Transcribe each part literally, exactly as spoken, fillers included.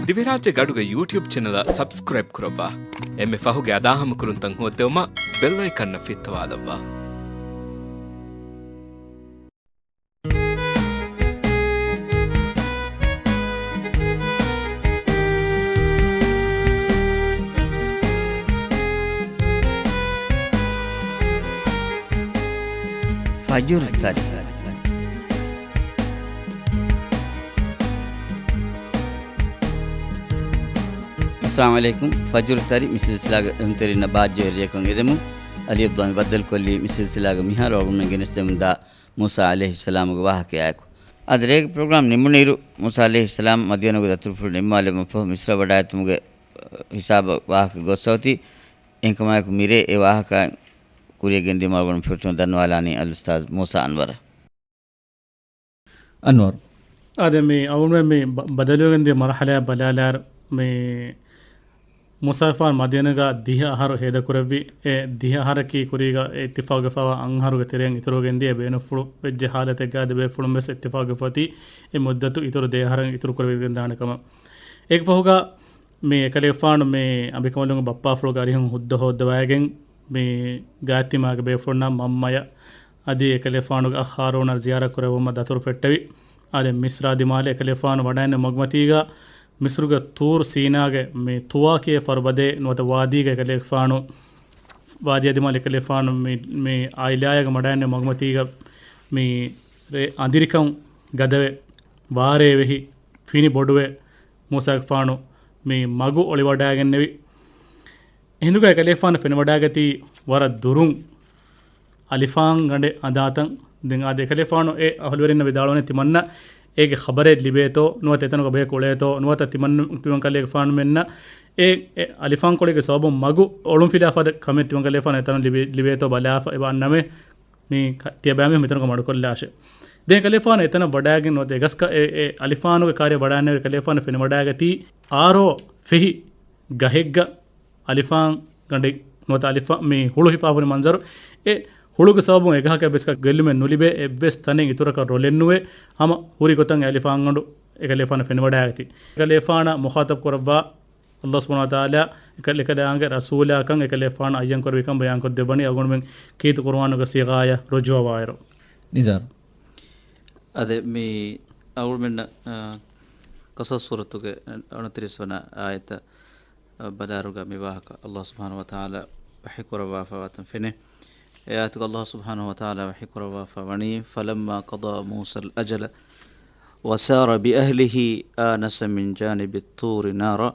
ދިވެހިރާއްޖޭގެ އަޑުގެ ޔޫޓިއުބް ޗެނަލަށް ސަބްސްކްރައިބް ކުރައްވާ. އެންމެ ފަހުގެ އަދާހަމަކުރުންތައް ހޯއްދެވުމަށް ބެލް އައިކަންއަށް ފިއްތަވާލައްވާ. ފަޖުރު ތަރި. އައްސަލާމު ޢަލައިކުމް. ފަޖުރު ތަރި މި ސިލްސިލާގެ އެހުންތެރިންނަށް ބާއްޖަވެރިޔަކަށް އެދެމުން އަލީ އަބްދުﷲ މި ބައްދަލުކޮށްލީ މި ސިލްސިލާގެ މިހާރު އަޅުގަނޑުމެން ގެނެސްދެމުންދާ މޫސާ ޢަލައިހިއްސަލާމުގެ ވާހަކަޔާއެކު. އަދި ރޭގެ ޕްރޮގްރާމް ނިމުނުއިރު، މޫސާ ޢަލައިހިއްސަލާމް މަދްޔަނުގެ ދަތުރުފުޅު ނިންމާލެވުމަށްފަހު މިޞްރަށް ވަޑައިގަތުމުގެ ހިސާބަށް ވާހަކަ ގޮއްސައޮތީ. އެހެންކަމާއެކު މިރޭ އެ ވާހަކަ ކުރިއަށް ގެންދިޔުމަށް އަޅުގަނޑު ފުރަތަމަ ދަންނަވާލާނީ އަލްއުސްތާޛު މޫސާ އަންވަރަށް. އަންވަރު. އާދެ، މި އަޅުގަނޑުމެން މި ބަ-، ބަދަލުވެގެން ދިޔަ މަރުޙަލާ ބަލާލާއިރު، މި މޫސާގެފާނު މަދްޔަނުގަ ދިހަ އަހަރު ހޭދަކުރެއްވި. އެ ދިހަ އަހަރަކީ ކުރީގަ އެ އިއްތިފާގުވެފައިވާ އަށް އަހަރުގެ ތެރެއިން އިތުރުވެގެން ދިޔަ ބޭނުންފުޅު ވެއްޖެ ހާލަތެއްގަ އަދި ބޭފުޅުން ވެސް އިއްތިފާގުވެފަ އޮތީ އެ މުއްދަތު އިތުރު ދެ އަހަރަށް އިތުރު ކުރެވިގެން ދާނެ ކަމަށް. އޭގެ ފަހުގަ މި އެކަލޭގެފާނު މި އަނބިކަނބަލުންގެ ބައްޕާފުޅުގެ އަރިހުން ހުއްދަ ހޯއްދަވައިގެން މި ގާތްތިމާގެ ބޭފުޅުންނާ މަންމަޔަށް އަދި އެކަލޭގެފާނުގެ އަޚް ހާރޫނަށް ޒިޔާރަތް ކުރެއްވުމަށް ދަތުރު ފެއްޓެވި. އާދެ، މިޞްރާ ދިމާލަށް އެކަލޭގެފާނު ވަޑައިގެންނެވި މަގުމަތީގަ މިޞްރުގެ ޠޫރު ސީނާގެ މި ޠުވާ ކިޔޭ ފަރުބަދޭ ނުވަތަ ވާދީގަ އެކަލޭގެފާނު، ވާދީއާ ދިމާލަށް އެކަލޭގެފާނު މި، މި އާއިލާއާގެ ވަޑައިގެންނެވި މަގުމަތީގަ މި ރޭ އަނދިރިކަން ގަދަވެ، ވާރޭ ވެހި، ފިނި ބޮޑުވެ، މޫސާގެފާނު މި މަގު އޮޅިވަޑައިގެންނެވި. އެހިނދުގަ އެކަލޭގެފާނު ފެނިވަޑައިގަތީ ވަރަށް ދުރުން އަލިފާންގަނޑެއް އަނދާތަން. ދެން އާދެ، އެކަލޭގެފާނު އެ އަހުލުވެރިންނަށް ވިދާޅުވަނީ ތިމަންނަ އޭގެ ޚަބަރެއް ލިބޭތޯ ނުވަތަ އެތަނުގަ ބަޔަކު އުޅޭތޯ ނުވަތަ ތިމަން، ތިމަން ކަލޭގެފާނުމެންނަށް އެ، އެ އަލިފާންކޮޅެއްގެ ސަބަބުން މަގު އޮޅުންފިލާ ފަދަ ކަމެއް ތިމަން ކަލޭގެފާނު އެތަނުން ލިބޭ، ލިބޭތޯ ބަލާފަ އެބަ އަންނަމޭ. މި ކަ-، ތިޔަބައިމީހުން މިތަނުގަ މަޑުކޮށްލާށޭ. ދެން ކަލޭގެފާނު އެތަނަށް ވަޑައިގެން ނުވަތަ އެގަސް ކަ-، އެ، އެ އަލިފާނުގެ ކާރިއަށް ވަޑައިގެންނެވި ކަލޭގެފާނު ފެނިވަޑައިގަތީ އާރޯ ފެހި ގަހެއްގަ އަލިފާން ގަނޑެއް ނުވަތަ އަލިފާން މި ހުޅު ހިފާފަ ހުރި މަންޒަރު. އެ ހުޅުގެ ސަބަބުން އެގަހަކަށް ވެސް ގެއްލުމެއް ނުލިބޭ، އެއްވެސް ތަނެއް އިތުރަކަށް ރޮލެއް ނުވޭ. ހަމަ ހުރި ގޮތަށް އެ އަލިފާން ގަނޑު އެކަލޭގެފާނަށް ފެނިވަޑައިގަތީ. އެކަލޭގެފާނަށް މުޚާޠަބް ކުރައްވާ ﷲ ސުބްޙާނަހޫ ވަތަޢާލާ އެކަ-، އެކަލާނގެ ރަސޫލާކަން އެކަލޭގެފާނު އައްޔަން ކުރެއްވިކަން ބަޔާންކޮށްދެއްވަނީ އަޅުގަނޑުމެން ކީރިތި ޤުރުއާނުގެ ސީޣާޔަށް ރުޖޫޢަވާއިރު. ނިޒާރު. އަދި މި އަޅުގަނޑުމެންނަށް، އަ، ޤަޞަޞް ސޫރަތުގެ އަނަތިރީސް ވަނަ އާޔަތަށް، އަ، ބަލާއިރުގަ މި ވާހަކަ ﷲ ސުބްޙާނަހޫ ވަތަޢާލާ ވަޙީ ކުރައްވާފަ ވާތަން ފެނޭ. އެ އާޔަތުގަ ﷲ ސުބްޙާނަހޫ ވަތަޢާލާ ވަޙީ ކުރައްވާފަ ވަނީ، فَلَمَّا قَضَىٰ مُوسَى الْأَجَلَ وَسَارَ بِأَهْلِهِ آنَسَ مِنْ جَانِبِ الطُّورِ نَارًا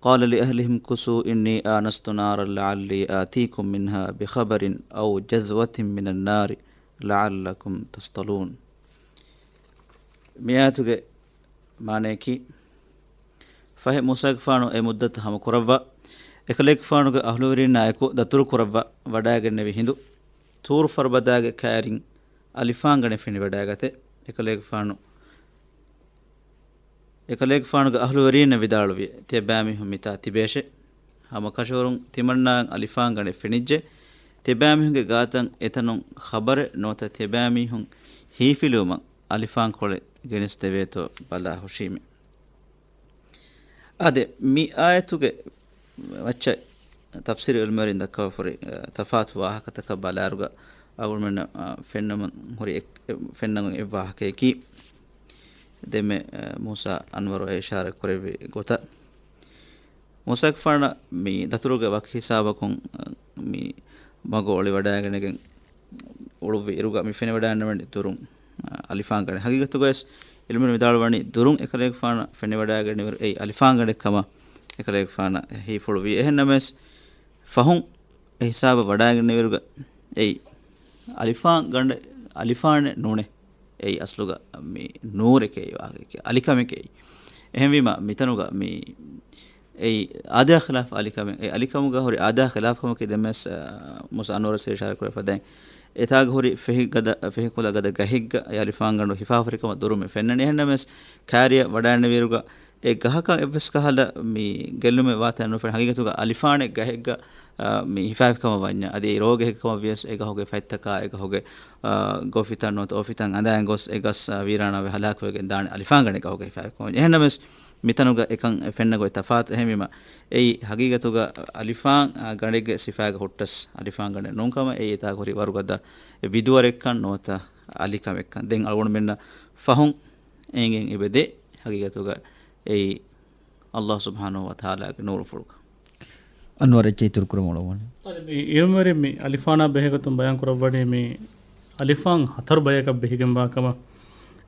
قَالَ لِأَهْلِهِ امْكُثُوا إِنِّي آنَسْتُ نَارًا لَعَلِّي آتِيكُم مِّنْهَا بِخَبَرٍ أَوْ جَذْوَةٍ مِّنَ النَّارِ لَعَلَّكُمْ تَصْطَلُونَ. މި އާޔަތުގެ މާނަޔަކީ، ފަހެ މޫސާގެފާނު އެ މުއްދަތު ހަމަކުރައްވާ، އެކަލޭގެފާނުގެ އަހުލުވެރީންނާއެކު ދަތުރުކުރައްވާ ވަޑައިގެންނެވި ހިނދު، ޠޫރު ފަރުބަދާގެ ކައިރިން އަލިފާންގަނޑެއް ފެނިވަޑައިގަތެ. އެކަލޭގެފާނު، އެކަލޭގެފާނުގެ އަހުލުވެރީންނަށް ވިދާޅުވި، ތިޔަބައިމީހުން މިތާ ތިބޭށޭ. ހަމަ ކަށަވަރުން ތިމަންނާއަށް އަލިފާންގަނޑެއް ފެނިއްޖެ. ތިޔަބައިމީހުންގެ ގާތަށް އެތަނުން ޚަބަރެއް ނުވަތަ ތިޔަބައިމީހުން ހީފިލިވުމަށް އަލިފާންކޮޅެއް ގެނެސްދެވޭތޯ ބަލާ ހުށީމޭ. އާދެ، މި އާޔަތުގެ މައްޗަށް ތަފްސީރު ޢިލްމުވެރިން ދައްކަވާފަހުރި، އަ، ތަފާތު ވާހަކަތަކަށް ބަލާއިރުގަ އަޅުގަނޑުމެންނަށް، އަ، ފެންނަމުން ހުރި އެއް-، އެ-، ފެންނަމުން އެއް ވާހަކަޔަކީ، ދެންމެ، އަ، މޫސާ އަންވަރު އެ އިޝާރަތް ކުރެއްވި ގޮތަށް، މޫސާގެފާނަށް މި ދަތުރުގެ ވަކި ހިސާބަކުން، އަ، މި މަގު އޮޅިވަޑައިގެނެގެން އުޅުއްވި އިރުގަ މި ފެނިވަޑައިގެންނެވި ދުރުން، އަ، އަލިފާންގަނޑެއް. ހަގީގަތުގަވެސް ޢިލްމުވެރިން ވިދާޅުވަނީ ދުރުން އެކަލޭގެފާނަށް ފެނިވަޑައިގެންނެވި އިރު އެއީ އަލިފާންގަނޑެއް ކަމަށް އެކަލޭގެފާނަށް ހީފުޅުވި. އެހެންނަމަވެސް ފަހުން އެ ހިސާބަށް ވަޑައިގެންނެވިއިރުގަ އެއީ އަލިފާންގަނޑެއް، އަލިފާނެއް ނޫނޭ. އެއީ އަސްލުގަ މި ނޫރެކޭ ވާހަކައެކޭ، އަލިކަމެކޭ. އެހެންވީމަ މިތަނުގަ މި އެއީ އާދަޔާ ޚިލާފު އަލިކަމެއް. އެ އަލިކަމުގަ ހުރި އާދަޔާ ޚިލާފު ކަމަކީ ދެންވެސް، އަ، މޫސާ އަންވަރު ވެސް އިޝާރަތް ކުރެފަ ދެން. އެތާގަ ހުރި ފެހި ގަދަ، ފެހި ކުލަ ގަދަ ގަހެއްގަ އެ އަލިފާންގަނޑު ހިފާފަ ހުރި ކަމަށް ދުރުން މި ފެންނަނީ. އެހެންނަމަވެސް ކާރިއަށް ވަޑައިގެންނެވިއިރުގަ އެ ގަހަކަށް އެއްވެސް ކަހަލަ މި ގެއްލުމެއް ވާތަން ނުފެނޭ. ހަގީގަތުގަ އަލިފާނެއް ގަހެއްގަ، އަ، މި ހިފާފި ކަމަށް ވަންޏާ، އަދި އެ ރޯގެ ހެކި ކަމަށް ވިޔަސް އެ ގަހުގެ ފަތްތަކާ، އެ ގަހުގެ، އަ، ގޮފިތައް ނުވަތަ އޮފިތައް އަނދައިގެން ގޮސް އެ ގަސް، އަ، ވީރާނާވެ ހަލާކުވެގެން ދާނެ އަލިފާންގަނޑެއް ގަހުގަ ހިފާފި ކަމަށް. އެހެންނަމަވެސް މިތަނުގަ އެކަން ފެންނަ ގޮތް ތަފާތު. އެހެންވީމަ، އެއީ ހަގީގަތުގަ އަލިފާން، އާ، ގަނޑެއްގެ ސިފާގަ ހުއްޓަސް އަލިފާން ގަނޑެއް ނޫންކަމަށް، އެއީ އެތާ ހުރި ވަރުގަދަ ވިދުވަރެއްކަން ނުވަތަ އަލިކަމެއްކަން. ދެން އަޅުގަނޑުމެންނަށް ފަހުން އެނގެން އެބަދޭ ހަގީގަތުގަ އެއީ އައްލާހު ސުބްޙާނަހު ވަތަޢާލާގެ ނޫރުފުޅުކަން. އަންވަރު އެއްޗެއް އިތުރުކުރަމުން އަޅުގަނޑު. އަދި މި އިލްމުވެރިން މި އަލިފާނާ ބެހޭގޮތުން ބަޔާން ކުރައްވަނީ މި އަލިފާން ހަތަރު ބަޔަކަށް ބެހިގެންވާ ކަމަށް.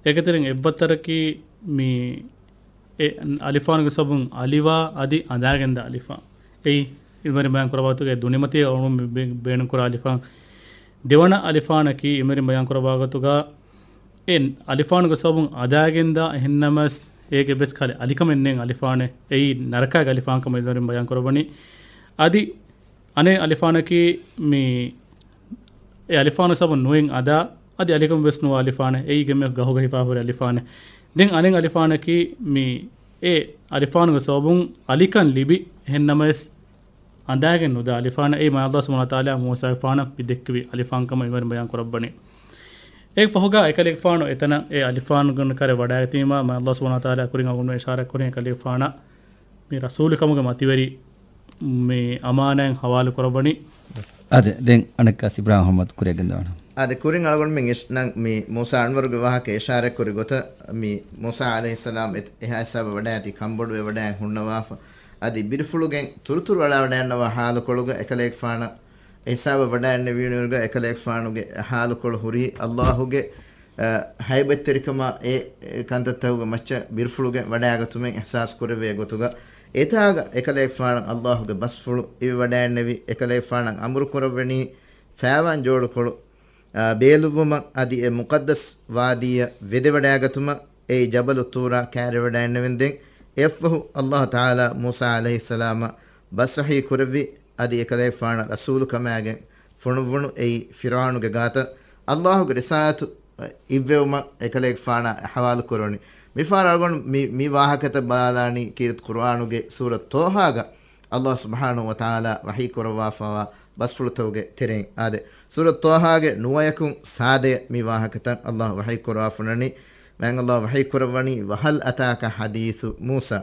އޭގެތެރެއިން އެއްވައްތަރަކީ މި އެ އަލިފާނުގެ ސަބަބުން އަލިވާ އަދި އަނދާގެންދާ އަލިފާން. އެއީ އިލްމުވެރިން ބަޔާން ކުރައްވާ ގޮތުގައި ދުނިމަތީ އަޅުގަނޑު ބޭ-، ބޭނުންކުރާ އަލިފާން. ދެވަނަ އަލިފާނަކީ އިލްމުވެރިން ބަޔާން ކުރައްވާ ގޮތުގަ އެ އަލިފާނުގެ ސަބަބުން އަދާގެންދާ، އެހެންނަމަވެސް އޭގެ ވެސް ކަލޭ އަލިކަމެއް ނެތް އަލިފާނެއް. އެއީ ނަރަކާގެ އަލިފާން ކަމަށް އިލްމުވެރިން ބަޔާން ކުރައްވަނީ. އަދި އަނެއް އަލިފާނަކީ މި އެ އަލިފާނު ސަބަބުން ނުއެއް އަދާ، އަދި އަލިކަމެއް ވެސް ނުވާ އަލިފާނެއް. އެއީ ގެންމެ ގަހުގަ ހިފާ ހުރި އަލިފާނެއް. ދެން އަނެއް އަލިފާނަކީ މި އެ އަލިފާނުގެ ސަބަބުން އަލިކަން ލިބި، އެހެންނަމަވެސް އަނދާގެން ނުދާ އަލިފާނެއް. އެއީ މާތް އައްލާހު ސުބްޙާނަހު ވަތަޢާލާ މޫސާގެފާނަށް މި ދެއްކެވި އަލިފާން ކަމަށް އިލްމުވެރިން ބަޔާން ކުރައްވަނީ. އޭގެ ފަހުގަ އެކަލޭގެފާނު އެތަނަށް އެ އަލިފާނުގެ ކަރެއް ވަޑައިގަތީމާ، މާތް އައްލާހު ސުބްޙާނަހު ވަތަޢާލާ ކުރިން އަޅުގަނޑު އިޝާރާތް ކުރިން އެކަލޭގެފާނަށް މި ރަސޫލު ކަމުގެ މަތިވެރި މި އަމާނާތް ހަވާލު ކުރައްވަނީ. އާދެ، ދެން އަނެއްކާ އިބްރާހިމް މުޙައްމަދު ކުރިއަށް ގެންދަވާނަން. އާދެ، ކުރިން އަޅުގަނޑުމެން އިޝް-، ނަން މި މޫސާ އަންވަރުގެ ވާހަކަ އިޝާރާތް ކުރި ގޮތަށް މި މޫސާ ޢަލައިހިއްސަލާމް އެ-، އެހާ ހިސާބަށް ވަޑައިގަތީ ކަންބޮޑުވެ ވަޑައި ހުންނަވާފަ. އަދި ބިރުފުޅުގެން ތުރުތުރު ވަޑައި ވަޑައިންނަވާ ހާލުކޮޅުގަ އެކަލޭގެފާނަށް އެ ހިސާބަށް ވަޑައިންނެވި ވީނުގަ އެކަލޭގެފާނުގެ ހާލުކޮޅު ހުރީ އައްލާހުގެ އަ، ހައިބަތްތެރިކަމާ އެ، އެ ކަންތައްތަކުގެ މައްޗަށް ބިރުފުޅުގެ ވަޑައިގަތުމެއް އިޙްސާސް ކުރެވޭ ގޮތުގަ، އެތާގަ އެކަލޭގެފާނަށް އައްލާހުގެ ބަސްފުޅު އިވި ވަޑައިންނެވި، އެކަލޭގެފާނަށް އަމުރު ކުރައްވަނީ ފައިވާން ޖޯޑުކޮޅު، އަ، ބޭލުއްވުމަށް އަދި އެ މުޤައްދަސް ވާދީއަށް ވެދެވަޑައިގަތުމަށް. އެއީ ޖަބަލު ޠޫރާ ކައިރިވަޑައިންނެވެން. ދެން އެއަށްފަހު އައްލާހު ތަޢާލާ މޫސާ ޢަލައިހިއްސަލާމަށް ބަސް ވަޙީ ކުރެއްވި، އަދި އެކަލޭގެފާނަށް ރަސޫލު ކަމާގެން ފޮނުއްވުނު އެއީ ފިރުޢައުނުގެ ގާތަށް އައްލާހުގެ ރިސާލަތު އިއްވެވުމަށް އެކަލޭގެފާނާ ހަވާލު ކުރަނީ. މިފަހަރު އަޅުގަނޑު މި، މި ވާހަކަތައް ބަލާލާނީ ކީރިތި ޤުރުއާނުގެ ސޫރަތު ޠާހާގަ އައްލާހު ސުބްޙާނަހު ވަތަޢާލާ ވަޙީ ކުރައްވާފަވާ ބަސްފުޅުތަކުގެ ތެރެއިން. އާދެ، ސޫރަތު ޠާހާގެ ނުވަޔަކުން ސާދަޔަށް މި ވާހަކަތައް އައްލާހު ވަޙީ ކުރައްވާފަ އޮންނަނީ. މާތް އައްލާހު ވަޙީ ކުރައްވަނީ، وهل أتاك حديث موسى.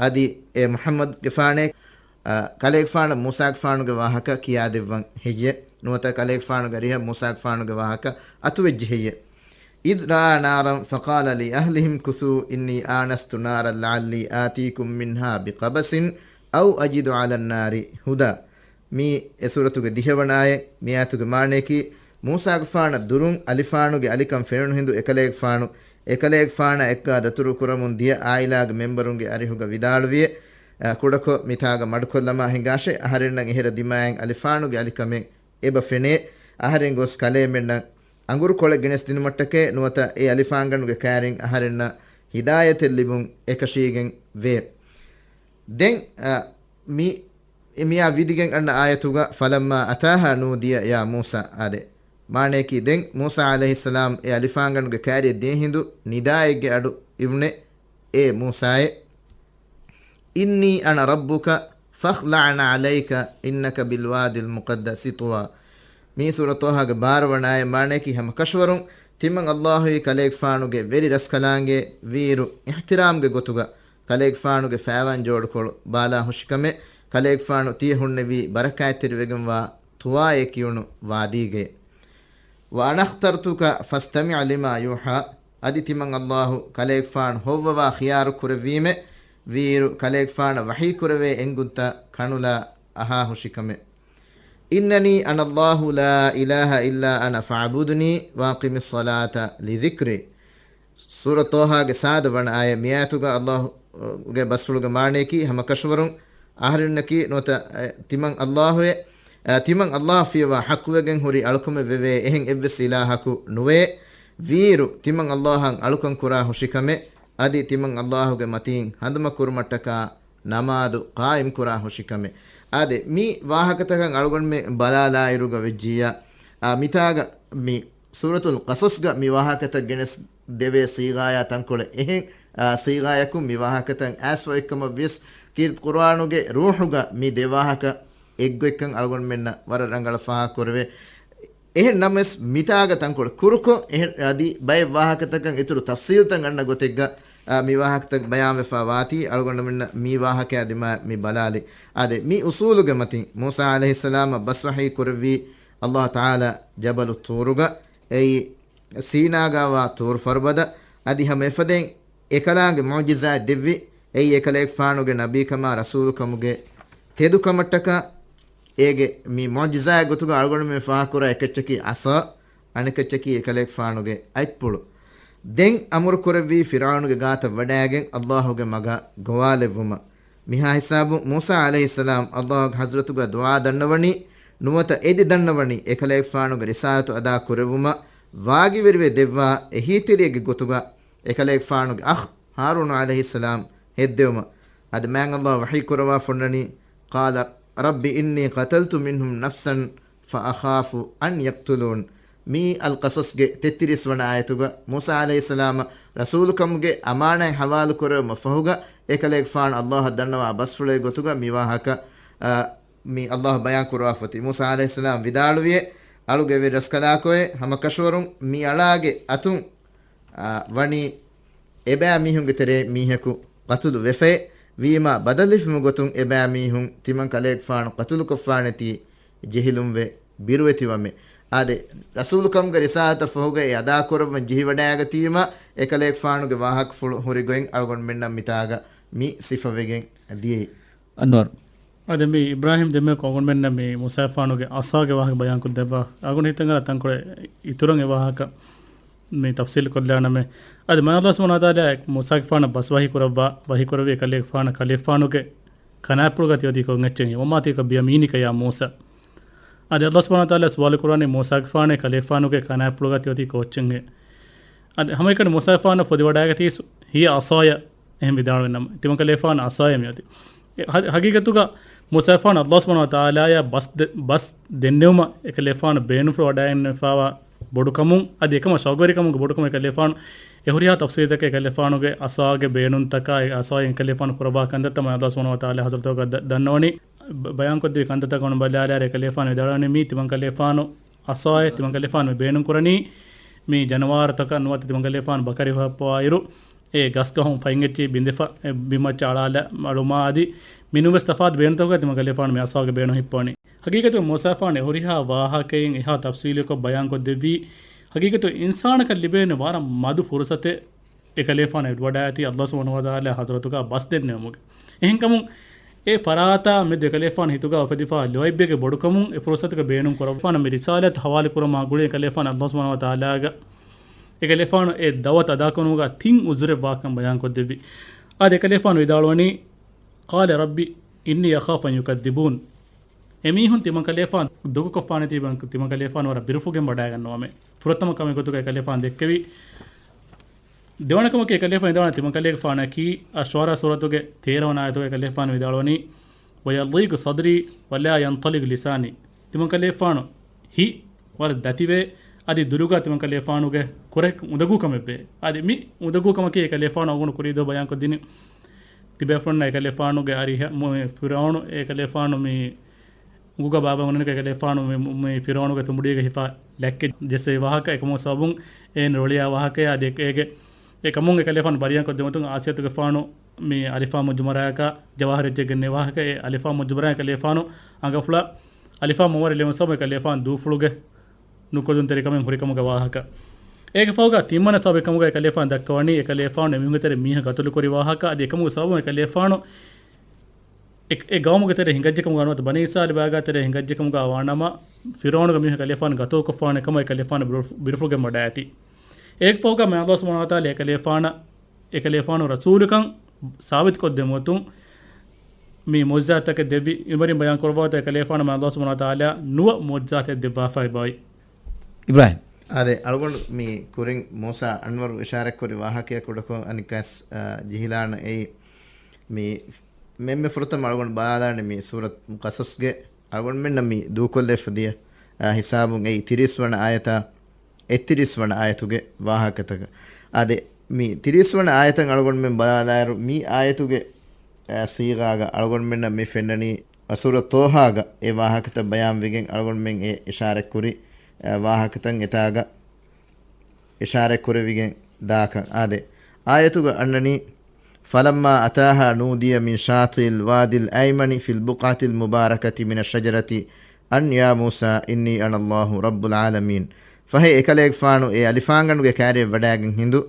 އަދި އޭ މުޙައްމަދުގެފާނޭ، އަ، ކަލޭގެފާނަށް މޫސާގެފާނުގެ ވާހަކަ ކިޔާދެއްވަން ހެއްޔެ؟ ނުވަތަ ކަލޭގެފާނުގެ އަރިހަށް މޫސާގެފާނުގެ ވާހަކަ އަތުވެއްޖެ ހެއްޔެ؟ إذ رأى نارا فقال لأهله امكثوا إني آنست نارا لعلي آتيكم منها بقبس أو أجد على النار هدى. މީ އެ ސޫރަތުގެ ދިހަވަނަ އާޔަތް. މި އާޔަތުގެ މާނަޔަކީ، މޫސާގެފާނަށް ދުރުން އަލިފާނުގެ އަލިކަން ފެނުނު ހިނދު އެކަލޭގެފާނު، އެކަލޭގެފާނާ އެއްކާ ދަތުރު ކުރަމުން ދިޔަ އާއިލާގެ މެންބަރުންގެ އަރިހުގަ ވިދާޅުވިއެ، އަ، ކުޑަކޮށް މިތާގަ މަޑުކޮށްލަމާ ހިނގާށޭ، އަހަރެންނަށް އެހެރަ ދިމާއިން އަލިފާނުގެ އަލިކަމެއް އެބަ ފެނޭ، އަހަރެން ގޮސް ކަލޭމެންނަށް އަނގުރު ކޮޅެއް ގެނެސްދިނުމަށްޓަކައި ނުވަތަ އެ އަލިފާންގަނޑުގެ ކައިރިން އަހަރެންނަށް ހިދާޔަތެއް ލިބުން އެކަށީގެން ވޭ. ދެން، އަ، މި އެ މިއާ ވިދިގެން އަންނަ އާޔަތުގަ، فلما أتاها نودي يا موسى. އާދެ، މާނަޔަކީ ދެން މޫސާ ޢަލައިހިއްސަލާމް އެ އަލިފާންގަނޑުގެ ކައިރިއަށް ދިޔަ ހިނދު ނިދާއެއްގެ އަޑު އިވުނެ، އޭ މޫސާއޭ، إني أنا ربك فاخلع نعليك إنك بالواد المقدس طوى. މީ ސޫރަ ޠާހާގެ ބާރަ ވަނަ އާޔަތް. މާނަޔަކީ ހަމަ ކަށަވަރުން ތިމަން އައްލާހުއީ ކަލޭގެފާނުގެ ވެރި ރަސްކަލާނގެ ވީއިރު އިޙްތިރާމްގެ ގޮތުގަ ކަލޭގެފާނުގެ ފައިވާން ޖޯޑުކޮޅު ބާލާ ހުށިކަމެއް، ކަލޭގެފާނު ތިޔަ ހުންނެވީ ބަރަކާތްތެރިވެގެންވާ ޠުވާއޭ ކިޔުނު ވާދީގައޭ. وأنا اخترتك فاستمع لما يوحى. އަދި ތިމަން އައްލާހު ކަލޭގެފާނު ހޮއްވަވާ ޚިޔާރު ކުރެއްވީމެ، ވީއިރު ކަލޭގެފާނަށް ވަޙީ ކުރެވޭ އެންގުންތައް ކަނުލާ އަހާ ހުށިކަމެއް. إنني أنا الله لا إله إلا أنا فاعبدني وأقم الصلاة لذكري. ސޫރަ ޠާހާގެ ސާދަ ވަނަ އާޔަތް. މިއާޔަތުގަ އައްލާހުގެ ބަސްފުޅުގެ މާނަޔަކީ ހަމަ ކަށަވަރުން އަހަރެންނަކީ ނުވަތަ، އެ، ތިމަން އައްލާހުއޭ، އެ، ތިމަން އައްލާހަށް ފިޔަވާ ޙައްޤުވެގެން ހުރި އަޅުކަމެއް ވެވޭ އެހެން އެއްވެސް އިލާހަކު ނުވޭ. ވީއިރު ތިމަން އައްލާހަށް އަޅުކަން ކުރާ ހުށިކަމެއް، އަދި ތިމަން އައްލާހުގެ މަތީން ހަނދުމަ ކުރުމަށްޓަކާ ނަމާދު ޤާއިމް ކުރާ ހުށިކަމެއް. އާދެ، މި ވާހަކަތަކަށް އަޅުގަނޑުމެން ބަލާލާއިރުގަ ވެއްޖިއްޔާ، އާ، މިތާގަ މި ސޫރަތުލް ޤަޞަޞްގަ މި ވާހަކަތައް ގެނެސް ދެވޭ ޞީޣާޔާ ތަންކޮޅެއް. އެހެން، އާ، ޞީޣާޔަކުން މި ވާހަކަތައް އައިސްފަ އޮތްކަމަށް ވިޔަސް، ކީރިތި ޤުރުއާނުގެ ރޫޙުގަ މި ދެ ވާހަކަ އެއްގޮތްކަން އަޅުގަނޑުމެންނަށް ވަރަށް ރަނގަޅަށް ފާހަގަ ކުރެވޭ. އެހެން ނަމަވެސް، މިތާގަ ތަންކޮޅެއް ކުރުކޮށް، އެހެން އަދި ބައެއް ވާހަކަތަކަށް އިތުރު ތަފްޞީލްތައް އަންނަ ގޮތެއްގަ އާ، މި ވާހަކަތައް ބަޔާންވެފަ ވާތީ، އަޅުގަނޑުމެންނަށް މި ވާހަކައާ ދިމާ މި ބަލާލި. އާދެ، މި އުސޫލުގެ މަތިން މޫސާ ޢަލައިހިއްސަލާމަށް ބަސް ވަޙީ ކުރެއްވީ ﷲ ތަޢާލާ ޖަބަލު ޠޫރުގަ، އެއީ ސީނާގާވާ ޠޫރު ފަރުބަދަ، އަދި ހަމަ އެފަދައިން އެކަލާނގެ މުޢުޖިޒާތް ދެއްވި، އެއީ އެކަލޭގެފާނުގެ ނަބީކަމާ ރަސޫލުކަމުގެ ތެދުކަމަށްޓަކާ، އޭގެ މި މުޢުޖިޒާތް ގޮތުގަ އަޅުގަނޑުމެން ފާހަގަކުރާ އެކައްޗަކީ ޢަޞާ، އަނެކައްޗަކީ އެކަލޭގެފާނުގެ އަތްޕުޅު. ދެން އަމުރު ކުރެއްވީ ފިރްޢައުނުގެ ގާތަށް ވަޑައިގެން ﷲ ގެ މަގަށް ގޮވާލެއްވުމަށް. މިހާ ހިސާބުން މޫސާ ޢަލައިހިއްސަލާމް ﷲ ގެ ޙަޟްރަތުގަ ދުޢާ ދަންނަވަނީ، ނުވަތަ އެދި ދަންނަވަނީ އެކަލޭގެފާނުގެ ރިސާލަތު އަދާ ކުރެއްވުމަށް ވާގިވެރިވެ ދެއްވާ އެހީތެރިއެއްގެ ގޮތުގަ އެކަލޭގެފާނުގެ އަޚް ހާރޫނު ޢަލައިހިއްސަލާމް ހެއްދެވުމަށް. އަދި މާތް ﷲ ވަޙީ ކުރައްވާ ފޮންނަނީ، قال رب إني قتلت منهم نفسا فأخاف أن يقتلون. މީ އަލްޤަޞަޞްގެ ތެއްތިރީސް ވަނަ އާޔަތުގަ މޫސާ ޢަލައިހިއްސަލާމަށް ރަސޫލުކަމުގެ އަމާނާތް ޙަވާލު ކުރެވުމަށް ފަހުގަ، އެކަލޭގެފާނު ﷲ އަށް ދަންނަވާ ބަސްފުޅެއް ގޮތުގަ މި ވާހަކަ، އާ، މި ﷲ ބަޔާން ކުރައްވާފަތި. މޫސާ ޢަލައިހިއްސަލާމް ވިދާޅުވިއޭ، އަޅުގެ އެއްވެރި ރަސްކަލާކޯއޭ، ހަމަކަށަވަރުން މި އަޅާގެ އަތުން އާ، ވަނީ އެބައިމީހުންގެ ތެރޭ މީހަކު ޤަތުލު ވެފައޭ. ވީމާ ބަދަލު ލިބުމުގެ ގޮތުން އެބައިމީހުން ތިމަން ކަލޭގެފާނު ޤަތުލުކޮށްފާނެތީ ޖެހިލުންވެ ބިރުވެތިވަމޭ. އާދެ، ރަސޫލުކަމުގެ ރިސާލަތަށް ފަހުގައި އެ އަދާކުރައްވަން ޖެހިވަޑައިގަތީމަ، އެކަލޭގެފާނުގެ ވާހަކަފުޅު ހުރި ގޮތް އަޅުގަނޑުމެންނަށް މިތާގަ މި ސިފަވެގެން ދިޔައީ. އަންވަރު. އަދި މި އިބްރާހީމް ދެންމެ އަޅުގަނޑުމެންނަށް މި މޫސާގެފާނުގެ ޢަޞާގެ ވާހަކަ ބަޔާންކޮށްދެއްވާ. އަޅުގަނޑު ހިތަށް އަރާ ތަންކޮޅެއް އިތުރަށް އެ ވާހަކަ މި ތަފްޞީލު ކޮށްލާނަމޭ. އަދި މާތް ﷲ ސުބްޙާނަހޫ ވަތަޢާލާ މޫސާގެފާނަށް ބަސް ވަޙީ ކުރައްވާ، ވަޙީ ކުރެއްވި ކަލޭގެފާނަށް ކަލޭގެފާނުގެ ކަނާތްޕުޅުގަ ތިއޮތީ ކޮންއެއްޗެއްހޭ؟ وما تلك بيمينك يا موسى. އަދި ﷲ ސުބްޙާނަހޫ ވަތަޢާލާ ސުވާލު ކުރާނީ މޫސާގެފާނޭ ކަލޭގެފާނުގެ ކަނާތްޕުޅުގަ ތިއޮތީ ކޯއްޗެއްހޭ؟ އަދި ހަމައެކަނި މޫސާގެފާނަށް ފޮދިވަޑައިގަތީސް، هي عصاي، އެހެން ވިދާޅުވެ ނަމަ، ތިމަން ކަލޭގެފާނު ޢަޞާޔޭ މިއޮތީ. އެ ހަ-، ހަގީގަތުގަ މޫސާގެފާނު ﷲ ސުބްޙާނަހޫ ވަތަޢާލާއަށް ބަސް ދެ-، ބަސް ދެންނެވުމަށް އެކަލޭގެފާނު ބޭނުންފުޅު ވަޑައިގެންނެވިފައިވާ ބޮޑުކަމުން، އަދި އެކަމަށް ޝައުގުވެރިކަމުގެ ބޮޑުކަމުން އެކަލޭގެފާނު އެ ހުރިހާ ތަފްޞީލްތަކެއް އެކަލޭގެފާނުގެ ޢަޞާގެ ބޭނުންތަކާ، އެ ޢަޞާއިން އެކަލޭގެފާނު ކުރައްވާ ކަންތައްތައް މާތް ﷲ ސުބްޙާނަހޫ ވަތަޢާލާ ޙަޟްރަތުގަ ދަ-، ދަންނަވަނީ. ބަ-، ބަޔާންކޮށްދެވި ކަންތައްތަކަށް އަންނަ ބަލާލާއިރު އެކަލޭގެފާނު ވިދާޅުވަނީ މީ ތިމަން ކަލޭގެފާނު ޢަޞާއޭ، ތިމަން ކަލޭގެފާނު މި ބޭނުން ކުރަނީ މި ޖަނަވާރުތަކަށް ނުވަތަ ތިމަން ކަލޭގެފާނު ބަކަރި ހައްޕަވާއިރު، އެ ގަސްގަހުން ފައިން އެއްޗިހި ބިނދެފަ، އެ ބިމަށް އަޅާލަ އަޅުމާ އަދި މިނޫންވެސް ތަފާތު ބޭނުންތަކުގަ ތިމަން ކަލޭގެފާނު މި ޢަޞާގެ ބޭނުން ހިއްޕަވަނީ. ހަގީގަތުގަ މޫސާގެފާނު އެ ހުރިހާ ވާހަކައިން އެހާ ތަފްޞީލީކޮށް ބަޔާންކޮށްދެއްވީ، ހަގީގަތު އިންސާނަކަށް ލިބޭނެ ވަރަށް މަދު ފުރުޞަތެއް އެކަލޭގެފާނު އެބައިވަޑައިގަތީ ﷲ ސުބްޙާނަހޫ ވަތަޢާލާ ޙަޟްރަތުގަ ބަސް ދެންނެވުމުގެ. އެހެންކަމުން އެ ފަރާތާ މެދު އެކަލޭގެފާނު ހިތުގަ އުފެދިފާ ލޯތްބެއްގެ ބޮޑުކަމުން އެ ފުރުޞަތުގަ ބޭނުން ކުރައްވާނަމަ މި ރިސާލަތް ޙަވާލު ކުރުމާ ގުޅި އެކަލޭގެފާނު ﷲ ސުބްޙާނަހޫ ވަތަޢާލާގެ އެކަލޭގެފާނު އެ ދަޢުވަތު އަދާކުރުމުގަ ތިން ޢުޛުރެއް ވާކަން ބަޔާންކޮށްދެއްވި. އާދެ، އެކަލޭގެފާނު ވިދާޅުވަނީ، قال رب إني أخاف أن يكذبون. އެމީހުން ތިމަން ކަލޭގެފާނު ދޮގުކޮށްފާނެތީ ތިމަން ކަލޭގެފާނު ވަރަށް ބިރުފުޅުގެން ވަޑައިގަންނަވަމޭ. ފުރަތަމަ ކަމެއް ގޮތުގައި އެކަލޭގެފާނު ދެއްކެވި. ދެވަނަ ކަމަކީ އެކަލޭގެފާނު ވިދާޅުވަނީ ތިމަން ކަލޭގެފާނަކީ އައްޝުޢަރާ ސޫރަތުގެ ތޭރަ ވަނަ އާޔަތުގައި އެކަލޭގެފާނު ވިދާޅުވަނީ، ويضيق صدري ولا ينطلق لساني. ތިމަން ކަލޭގެފާނު ހިތް ވަރަށް ދަތިވޭ، އަދި ދުރުގަ ތިމަން ކަލޭގެފާނުގެ ކުރެ އުނދަގޫކަމެއްވޭ. އަދި މި އުނދަގޫކަމަކީ އެކަލޭގެފާނު އަޅުގަނޑު ކުރީ ދޯ ބަޔާންކޮށްދިނީ. ތިބޭފުޅުންނަށް އެކަލޭގެފާނުގެ އަރިހަށް މު-، ފިރުޢައުނު އެކަލޭގެފާނު މި އުނގުގަ ބާބާ އުނގެނިކޮށް އެކަލޭގެފާނު މި، މި ފިރުޢައުނުގެ ތުނބުޅީގަ ހިފާ ލެއްކެއް ޖެއްސެވި ވާހަކަ، އެކަމު ސަބަބުން އޭނަ ރޮޅިޔާ ވާހަކަޔާ އަދި އެ-، އޭގެ އެކަމުން އެކަލޭގެފާނު ބަރިޔާންކޮށްދެމުތުން އާސިޔަތުގެފާނު މި އަލިފާ މުޖުމަރާއަކާ ޖަވާހިރު އެއްޗެއް ގެންނެވި ވާހަކަ، އެ އަލިފާ މުޖުމަރާ އެކަލޭގެފާނު އަނގަފުޅާ އަލިފާ މުވަރެ ލެވުން ސަބަބުން އެކަލޭގެފާނު ދޫފުޅުގެ ނުކުދުންތެރިކަމެއް ހުރިކަމުގެ ވާހަކަ. އޭގެ ފަހުގަ ތިންވަނަ ސަބަބެއް ކަމުގައި އެކަލޭގެފާނު ދައްކަވަނީ، އެކަލޭގެފާނު އެމީހުންގެ ތެރެ މީހަކު ޤަތުލުކުރި ވާހަކަ، އަދި އެކަމުގެ ސަބަބުން އެކަލޭގެފާނު އެ، އެ ގައުމުގެ ތެރެ ހިނގައްޖެކަމުގަ ނުވަތަ ބަނީ އިސްރާއީލް ބާގާ ތެރެ ހިނގައްޖެކަމުގަ ވާނަމަ، ފިރުޢައުނުގެ މީހުން އެކަލޭގެފާނު ޤަތުލުކޮށްފާނެ ކަމަށް އެކަލޭގެފާނު ބިރު-، ބިރުފުޅުގެން ވަޑައިގަތީ. އޭގެ ފަހުގަ މާތް ﷲ ސުބްޙާނަހޫ ވަތަޢާލާ އެކަލޭގެފާނަށް، އެކަލޭގެފާނު ރަސޫލުކަން ސާބިތުކޮށްދެމުގެ ގޮތުން މި މުޢުޖިޒާތްތަކެއް ދެއްވި، އެބަހުރިން ބަޔާން ކުރައްވާތާ އެކަލޭގެފާނު މާތް ﷲ ސުބްޙާނަހޫ ވަތަޢާލާ ނުވަ މުޢުޖިޒާތެއް ދެއްވާފައި ބައި. އިބްރާހިމް. އާދެ، އަޅުގަނޑު މި ކުރިން މޫސާ އަންވަރު އިޝާރަތްކުރި ވާހަކަޔާ ކުޑަކޮށް އަނެއްކާސް، އާ، ޖެހިލާނަ އެއީ މި މެންމެ ފުރަތަމަ އަޅުގަނޑު ބަލާލާނެ މި ސޫރަތު ޤަޞަޞްގެ އަޅުގަނޑުމެންނަށް މި ދޫކޮށްލައިފަ ދިޔަ، އާ، ހިސާބުން އެއީ ތިރީސް ވަނަ އާޔަތާ އެއްތިރީސް ވަނަ އާޔަތުގެ ވާހަކަތަކަށް. އާދެ، މި ތިރީސް ވަނަ އާޔަތަށް އަޅުގަނޑުމެން ބަލާލާއިރު، މި އާޔަތުގެ، އާ، ސީޣާގަ އަޅުގަނޑުމެންނަށް މި ފެންނަނީ، ސޫރަ ޠާހާގަ އެ ވާހަކަތައް ބަޔާންވެގެން އަޅުގަނޑުމެން އެ އިޝާރަތްކުރި، އާ، ވާހަކަތައް އެތާގަ އިޝާރަތްކުރެވިގެން ދާކަން. އާދެ، އާޔަތުގަ އަންނަނީ، فَلَمَّا أَتَاهَا نُودِيَ مِنْ شَاطِئِ الْوَادِ الْأَيْمَنِ فِي الْبُقْعَةِ الْمُبَارَكَةِ مِنَ الشَّجَرَةِ أَنْ يَا مُوسَىٰ إِنِّي أَنَا اللَّهُ رَبُّ الْعَالَمِينَ. ފަހެ އެކަލޭގެފާނު އެ އަލިފާންގަނޑުގެ ކައިރިއަށް ވަޑައިގެން ހިނދު،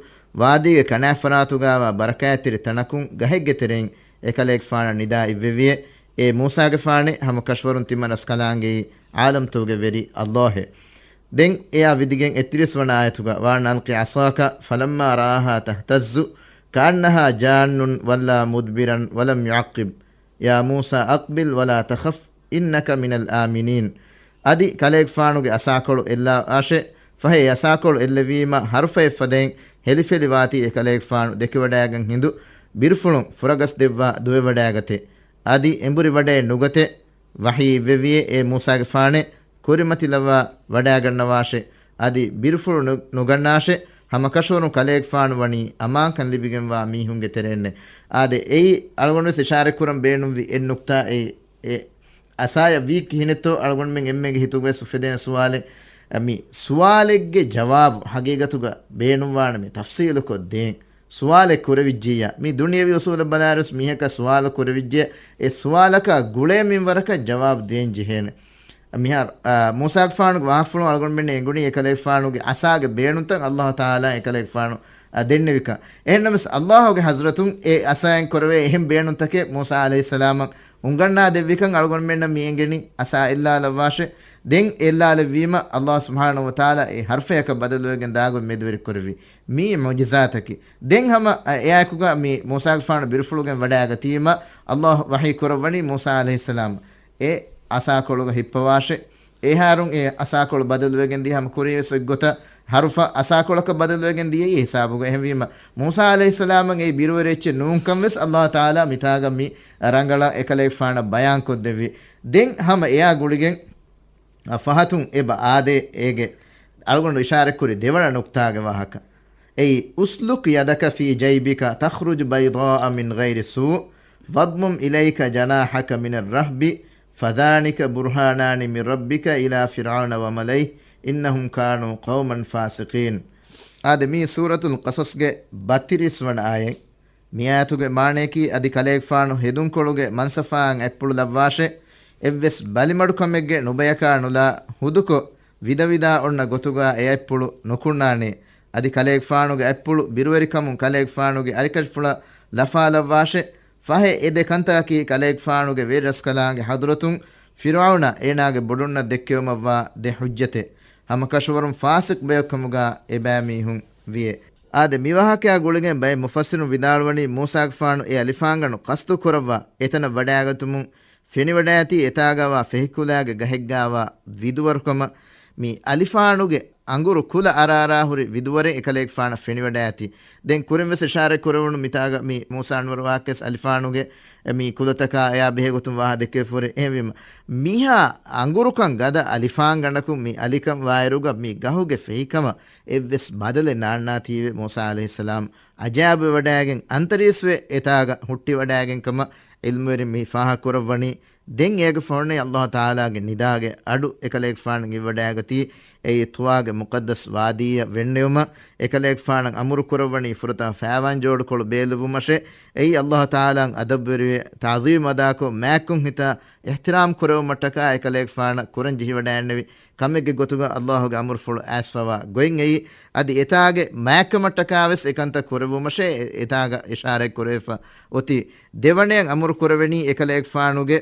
ވާދީގެ ކަނާތްފަރާތުގައިވާ ބަރަކާތްތެރި ތަނަކުން ގަހެއްގެ ތެރެއިން އެކަލޭގެފާނަށް ނިދާ އިއްވެވިއޭ، އޭ މޫސާގެފާނޭ، ހަމަ ކަށަވަރުން ތިމަން ރަސްކަލާނގެއީ ޢާލަމްތަކުގެ ވެރި ﷲ އޭ. ދެން އެއާ ވިދިގެން އެއްތިރީސް ވަނަ އާޔަތުގަ، وَأَنْ أَلْقِ عَصَاكَ فَلَمَّا رَآهَا تَهْتَزُّ كَأَنَّهَا جَانٌّ وَلَّىٰ مُدْبِرًا وَلَمْ يُعَقِّبْ يَا مُوسَىٰ أَقْبِلْ وَلَا تَخَفْ إِنَّكَ مِنَ الْآمِنِينَ. އަދި ކަލޭގެފާނުގެ އަސާކޮޅު އެއްލާށޭ. ފަހެ އެ އަސާކޮޅު އެއްލެވީމަ ހަރުފައެއް ފަދައިން ހެލިފެލި ވާތީ އެކަލޭގެފާނު ދެކެވަޑައިގެން ހިނދު ބިރުފުޅުން ފުރަގަސް ދެއްވާ ދުވެވަޑައިގަތޭ. އަދި އެނބުރި ވަޑައެއް ނުގަތޭ. ވަޙީ އިއްވެވިއޭ، އޭ މޫސާގެފާނޭ، ކުރިމަތިލައްވާ ވަޑައިގަންނަވާށޭ. އަދި ބިރުފުޅު ނު-، ނުގަންނާށޭ. ހަމަކަށަވަރުން ކަލޭގެފާނު ވަނީ އަމާންކަން ލިބިގެންވާ މީހުންގެ ތެރެއިންނޭ. އާދެ، އެއީ އަޅުގަނޑުވެސް އިޝާރަތްކުރަން ބޭނުންވި އެއް ނުކްތާ އެއީ، އެ އަސާޔަށް ވީ ކިހިނެއްތޯ އަޅުގަނޑުމެން އެންމެންގެ ހިތުގަވެސް އުފެދޭނެ ސުވާލެއް. މި ސުވާލެއްގެ ޖަވާބު ހަގީގަތުގަ ބޭނުންވާނެ މި ތަފްސީލުކޮށް ދޭން. ސުވާލެއް ކުރެވިއްޖިއްޔާ، މި ދުނިޔެވީ އުސޫލަށް ބަލާއިރުވެސް މީހަކަށް ސުވާލު ކުރެވިއްޖެ، އެ ސުވާލަކާ ގުޅޭ މިންވަރަކަށް ޖަވާބު ދޭން ޖެހޭނެ. މިހާރު، އާ، މޫސާގެފާނުގެ ވާހަކަފުޅުން އަޅުގަނޑުމެންނަށް އެނގުނީ އެކަލޭގެފާނުގެ އަސާގެ ބޭނުންތައް ﷲ ތަޢާލާ އެކަލޭގެފާނު، އާ، ދެންނެވިކަން. އެހެންނަމަވެސް ﷲ ގެ ޙަޟްރަތުން އެ އަސާއިން ކުރެވޭ އެހެން ބޭނުންތަކެއް މޫސާ ޢަލައިހިއްސަލާމަށް އުނގަންނާ ދެއްވިކަން އަޅުގަނޑުމެންނަށް މި އެނގެނީ އަސާ އެއްލާލައްވާށޭ. ދެން އެއްލާލެއްވީމަ ﷲ ސުބްޙާނަހޫ ވަތަޢާލާ އެ ހަރުފަޔަކަށް ބަދަލުވެގެން ދާގޮތް މެދުވެރި ކުރެއްވި. މީ މުޢުޖިޒާތަކީ. ދެން ހަމަ އެއާއެކުގަ މި މޫސާގެފާނު ބިރުފުޅުގެން ވަޑައިގަތީމަ ﷲ ވަޙީ ކުރައްވަނީ މޫސާ ޢަލައިހިއްސަލާމަށް އެ އަސާކޮޅުގަ ހިއްޕަވާށޭ. އެހާރުން އެ އަސާކޮޅު ބަދަލުވެގެން ދިޔަ ހަމަ ކުރިޔަސް އޮތްގޮތަށް ހަރުފަ އަސާކޮޅަކަށް ބަދަލުވެގެން ދިޔައީ ހިސާބުގަ. އެހެންވީމަ، މޫސާ ޢަލައިހިއްސަލާމަށް އެ ބިރުވެރި އެއްޗެއް ނޫންކަން ވެސް ﷲ ތަޢާލާ މިތާގަ މި ރަނގަޅަށް އެކަލޭގެފާނަށް ބަޔާންކޮށްދެއްވި. ދެން ހަމަ އެއާ ގުޅިގެން، އަ، ފަހަތުން އެބަ އާދޭ އޭގެ އަޅުގަނޑު އިޝާރަތްކުރި ދެވަނަ ނުކްތާގެ ވާހަކަ. އެއީ، اسْلُكْ يَدَكَ فِي جَيْبِكَ تَخْرُجْ بَيْضَاءَ مِنْ غَيْرِ سُوءٍ وَاضْمُمْ إِلَيْكَ جَنَاحَكَ مِنَ الرَّهْبِ فَذَلِكَ بُرْهَانَانِ مِنْ رَبِّكَ إِلَىٰ فِرْعَوْنَ وَمَلَئِهِ إِنَّهُمْ كَانُوا قَوْمًا فَاسِقِينَ. އާދެ، މީ ސޫރަތުލް ޤަޞަޞްގެ ބައްތިރީސް ވަނަ އާޔަތް. މި އާޔަތުގެ މާނަޔަކީ، އަދި ކަލޭގެފާނު ހެދުންކޮޅުގެ މަންސަފާއަށް އަތްޕުޅު ލައްވާށޭ. އެއްވެސް ބަލިމަޑުކަމެއްގެ ނުބަޔަކާ ނުލާ ހުދުކޮށް، ވިދަވިދާ އޮންނަ ގޮތުގަ އެ އަތްޕުޅު ނުކުންނާނެ. އަދި ކަލޭގެފާނުގެ އަތްޕުޅު ބިރުވެރިކަމުން ކަލޭގެފާނުގެ އަރިކަށިފުޅަށް ލަފާލައްވާށޭ. ފަހެ އެ ދެ ކަންތަކަކީ ކަލޭގެފާނުގެ ވެރިރަސްކަލާނގެ ޙަޟްރަތުން ފިރުޢައުނަށް އޭނާގެ ބޮޑުންނަށް ދެއްކެވުމަށްވާ ދެ ޙުއްޖަތެއް. ހަމަކަށަވަރުން ފާސިޤު ބަޔަކުކަމުގަ އެބައިމީހުން ވިޔޭ. އާދެ، މި ވާހަކަޔާ ގުޅިގެން ބައެއް މުފައްސިރުން ވިދާޅުވަނީ، މޫސާގެފާނު އެ އަލިފާންގަނޑު ޤަޞްދު ކުރައްވާ އެތަނަށް ވަޑައިގަތުމުން ފެނިވަޑައިގަތީ އެތާގަވާ ފެހިކުލާގެ ގަހެއްގައިވާ ވިދުވަރުކަމަށް. މި އަލިފާނުގެ އަނގުރު ކުލަ އަރާރާ ހުރި ވިދުވަރެއް އެކަލޭގެފާނަށް ފެނިވަޑައިގަތީ. ދެން ކުރިން ވެސް އިޝާރަތް ކުރެވުނު މިތާގަ މި މޫސާ އަންވަރު ވާހަކަޔަސް އަލިފާނުގެ މި ކުލަތަކާ އެއާ ބެހޭގޮތުން ވާހަކަ ދެއްކެވިފަހުރި. އެހެންވީމަ، މިހާ އަނގުރުކަން ގަދަ އަލިފާންގަނޑަކުން މި އަލިކަން ވާއިރުގަ މި ގަހުގެ ފެހިކަމަށް އެއްވެސް ބަދަލެއް ނާންނާތީވެ މޫސާ ޢަލައިހިއްސަލާމް އަޖާބުވެވަޑައިގެން އަންތަރީސްވެ އެތާގަ ހުއްޓިވަޑައިގެން ކަމަށް ޢިލްމުވެރިން މި ފާހަގަކުރައްވަނީ. ދެން އޭގެ ފަހުން ﷲ ތަޢާލާގެ ނިދާގެ އަޑު އެކަލޭގެފާނު އިއްވަޑައިގަތީ. އެއީ ޠުވާގެ މުޤައްދަސް ވާދީއަށް ވެންނެވުމަށް އެކަލޭގެފާނަށް އަމުރު ކުރައްވަނީ ފުރަތަމަ ފައިވާން ޖޯޑުކޮޅު ބޭލުއްވުމަށޭ. އެއީ ﷲ ތަޢާލާއަށް އަދަބުވެރިވެ ތަޢުޒީމް އަދާކޮށް މާތްކޮށް ހިތާ އިޙްތިރާމް ކުރެވުމަށްޓަކާ އެކަލޭގެފާނަށް ކުރަން ޖެހިވަޑައިގެންނެވި ކަމެއްގެ ގޮތުގަ ﷲ ގެ އަމުރުފުޅު އައިސްފަވާ ގޮތް އެއީ. އަދި އެތާގެ މާތްކަމަށްޓަކާވެސް އެކަންތައް ކުރެއްވުމަށޭ އެ-، އެތާގަ އިޝާރަތް ކުރެވިފަ އޮތީ. ދެވަނައަށް އަމުރު ކުރެވެނީ އެކަލޭގެފާނުގެ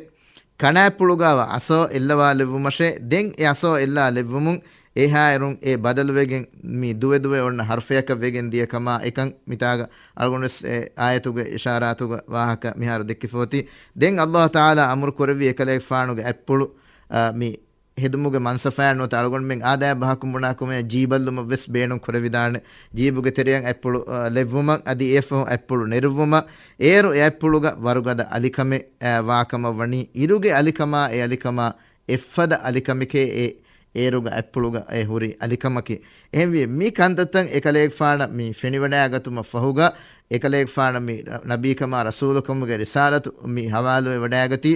ކަނާތްޕުޅުގައިވާ އަސޯ އެއްލަވާލެއްވުމަށޭ. ދެން އެ އަސޯ އެއްލާލެއްވުމުން އެހާއިރުން އެ ބަދަލުވެގެން މި ދުވެދުވެ އޮންނަ ހަރުފަޔަކަށް ވެގެން ދިޔަ ކަމާ އެކަން މިތާގަ އަޅުގަނޑުވެސް އެ އާޔަތުގެ އިޝާރާތުގަ ވާހަކަ މިހާރު ދެއްކިފަ އޮތީ. ދެން ﷲ ތަޢާލާ އަމުރު ކުރެއްވި އެކަލޭގެފާނުގެ އަތްޕުޅު، އަ، މި ހެދުމުގެ މަންސަފާއެއް ނުވަތަ އަޅުގަނޑުމެން އާދައިގެ ބަހަކުން ބުނާ ކަމަށް ޖީބަށްލުމަށް ވެސް ބޭނުން ކުރެވިދާނެ. ޖީބުގެ ތެރެއަށް އަތްޕުޅު، އަ، ލެއްވުމަށް އަދި އެއަށްފަހު އަތްޕުޅު ނެރުއްވުމަށް އޭރު އެ އަތްޕުޅުގަ ވަރުގަދަ އަލިކަމެއް، އަ، ވާކަމަށް ވަނީ އިރުގެ އަލިކަމާ އެ އަލިކަމާ އެއްފަދަ އަލިކަމެކޭ އެ އޭރުގެ އަތްޕުޅުގަ އެ ހުރި އަލިކަމަކީ. އެހެންވި މި ކަންތައްތައް އެކަލޭގެފާނަށް މި ފެނިވަޑައިގަތުމަށް ފަހުގަ އެކަލޭގެފާނަށް މި ނަބީކަމާ ރަސޫލުކަމުގެ ރިސާލަތު މި ހަވާލުވެ ވަޑައިގަތީ.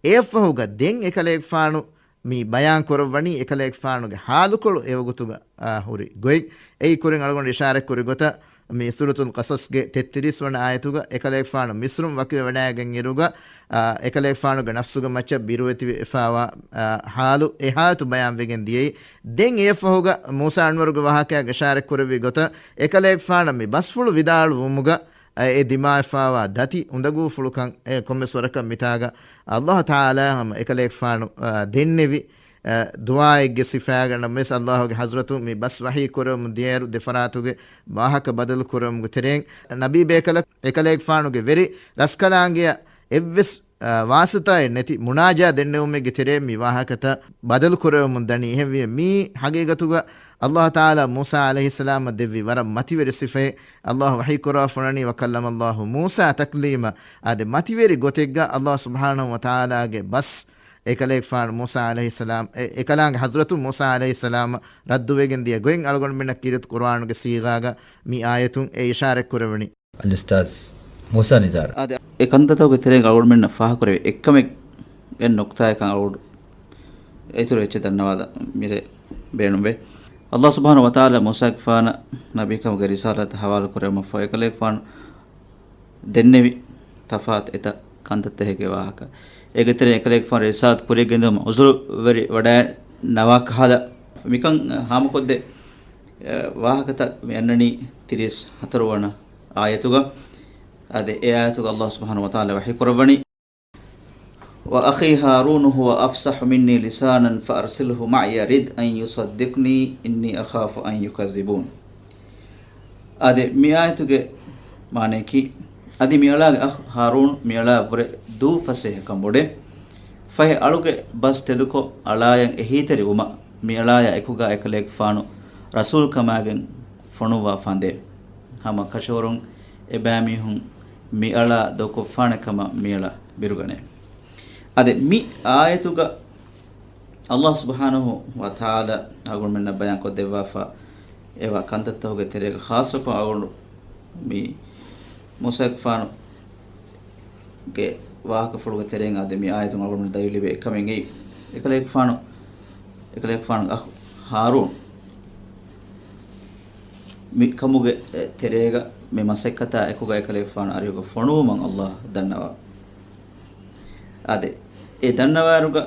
އެއަށްފަހުގަ ދެން އެކަލޭގެފާނު މި ބަޔާން ކުރައްވަނީ އެކަލޭގެފާނުގެ ހާލުކޮޅު އެވަގުތުގަ، އާ، ހުރި ގޮތް. އެއީ ކުރިން އަޅުގަނޑު އިޝާރަތް ކުރި ގޮތަށް، މި ސޫރަތުލް ޤަޞަޞްގެ ތެއްތިރީސް ވަނަ އާޔަތުގަ އެކަލޭގެފާނު މިޞްރުން ވަކިވެވަޑައިގެން އިރުގަ، އާ، އެކަލޭގެފާނުގެ ނަފްސުގެ މައްޗަށް ބިރުވެތިވެފާވާ، އާ، ޙާލު، އެ ޙާލަތު ބަޔާންވެގެން ދިޔައީ. ދެން އެއަށްފަހުގަ މޫސާ އަންވަރުގެ ވާހަކައަށް އިޝާރަތްކުރެއްވި ގޮތަށް އެކަލޭގެފާނަށް މި ބަސްފުޅު ވިދާޅުވުމުގަ، އެ ދިމާވެފާވާ ދަތި އުނދަގޫފުޅުކަން އެ ކޮންމެސް ވަރަކަށް މިތާގަ ﷲ ތަޢާލާ ހަމަ އެކަލޭގެފާނު، އާ، ދެންނެވި، އާ، ދުޢާއެއްގެ ސިފައިގަނޑަށް ވެސް ﷲގެ ޙަޟްރަތުން މި ބަސް ވަޙީ ކުރެވެމުން ދިޔައިރު ދެފަރާތުގެ ވާހަކަ ބަދަލު ކުރެވުމުގެ ތެރެއިން ނަބީ ބޭކަލަކު އެކަލޭގެފާނުގެ ވެރި ރަސްކަލާނގެއަށް އެއްވެސް، އާ، ވާސިޠާއެއް ނެތި މުނާޖާ ދެންނެވުމެއްގެ ތެރެއިން މި ވާހަކަތައް ބަދަލު ކުރެވެމުން ދަނީ. އެހެންވެ މީ ޙަޤީޤަތުގަ ﷲ ތަޢާލާ މޫސާ ޢަލައިހިއްސަލާމަށް ދެއްވި ވަރަށް މަތިވެރި ސިފައެއް. ﷲ ވަޙީ ކުރައްވާފަ ވަނީ، "وكلم الله موسى تكليما." އާދެ، މަތިވެރި ގޮތެއްގަ ﷲ ސުބްޙާނަހޫ ވަތަޢާލާގެ ބަސް އެކަލޭގެފާނު މޫސާ ޢަލައިހިއްސަލާމް، އެ، އެކަލާނގެ ޙަޟްރަތު މޫސާ ޢަލައިހިއްސަލާމަށް ރައްދުވެގެން ދިޔަ ގޮތް އަޅުގަނޑުމެންނަށް ކީރިތި ޤުރުއާނުގެ ސީޣާގަ މި އާޔަތުން އެ އިޝާރަތް ކުރެވުނީ. އަލްއުސްތާޛް މޫސާ ނިޒާރު. އާދެ، އެ ކަންތައްތަކުގެ ތެރެއިން އަޅުގަނޑުމެންނަށް ފާހަގަކުރެވޭ އެއްކަމެއް އެއް ނުކުތާއެއްކަން އަޅުގަނޑު އިތުރު އެއްޗެއް ދަންނަވާލަން މިރޭ ބޭނުންވޭ. ﷲ ސުބްޙާނަހޫ ވަތަޢާލާ މޫސާގެފާނަށް ނަބީކަމުގެ ރިސާލަތަށް ހަވާލު ކުރެވުމަށްފަހު އެކަލޭގެފާނު ދެންނެވި ތަފާތު އެތައް ކަންތައްތަކެއްގެ ވާހަކަ. އޭގެ ތެރެއިން އެކަލޭގެފާނު ރިސާލަތު ކުރިއަށް ގެންދިއުމަށް ޢުޛުރުވެރި ވަޑައިންނަވާ ކަހަލަ މިކަން ހާމަކޮށްދޭ، އެ، ވާހަކަތައް މި އަންނަނީ ތިރީސް ހަތަރު ވަނަ އާޔަތުގަ. އާދެ، އެ އާޔަތުގަ ﷲ ސުބްޙާނަހޫ ވަތަޢާލާ ވަޙީ ކުރައްވަނީ، "وأخي هارون هو أفصح مني لسانا فأرسله معي يرد أن يصدقني إني أخاف أن يكذبون." އާދެ، މި އާޔަތުގެ މާނަޔަކީ، އަދި މިއަޅާގެ އަޚް ހާރޫން މިއަޅާއަށްވުރެ ދޫ ފަސޭހަކަން ބޮޑޭ. ފަހެ އަޅުގެ ބަސް ތެދުކޮށް އަޅާޔަށް އެހީތެރިވުމަށް މިއަޅާޔާ އެކުގަ އެކަލޭގެފާނު ރަސޫލުކަމާގެން ފޮނުއްވާ ފަންދޭ. ހަމަ ކަށަވަރުން އެބައިމީހުން މިއަޅާ ދޮގުކޮށްފާނެ ކަމަށް މިއަޅާ ބިރުގަނޭ. އަދި މި އާޔަތުގަ ﷲ ސުބްޙާނަހޫ ވަތަޢާލާ އަޅުގަނޑުމެންނަށް ބަޔާންކޮށްދެއްވާފަ އެވާ ކަންތައްތަކުގެ ތެރޭގަ ޚާއްޞަކޮށް އަޅުގަނޑު މި މޫސާގެފާނުގެ ވާހަކަފުޅުގެ ތެރެއިން އާދެ މި އާޔަތުން އަޅުގަނޑު ދަލީލު ލިބޭ އެއްކަމެއް އެއީ، އެކަލޭގެފާނު، އެކަލޭގެފާނުގެ އަޚް ހާރޫން މި ކަމުގެ ތެރޭގަ މި މަސައްކަތާ އެކުގަ އެކަލޭގެފާނު އަރިހުގަ ފޮނުވުމަށް ﷲ ދަންނަވާ. އާދެ، އެ ދަންނަވާއިރުގަ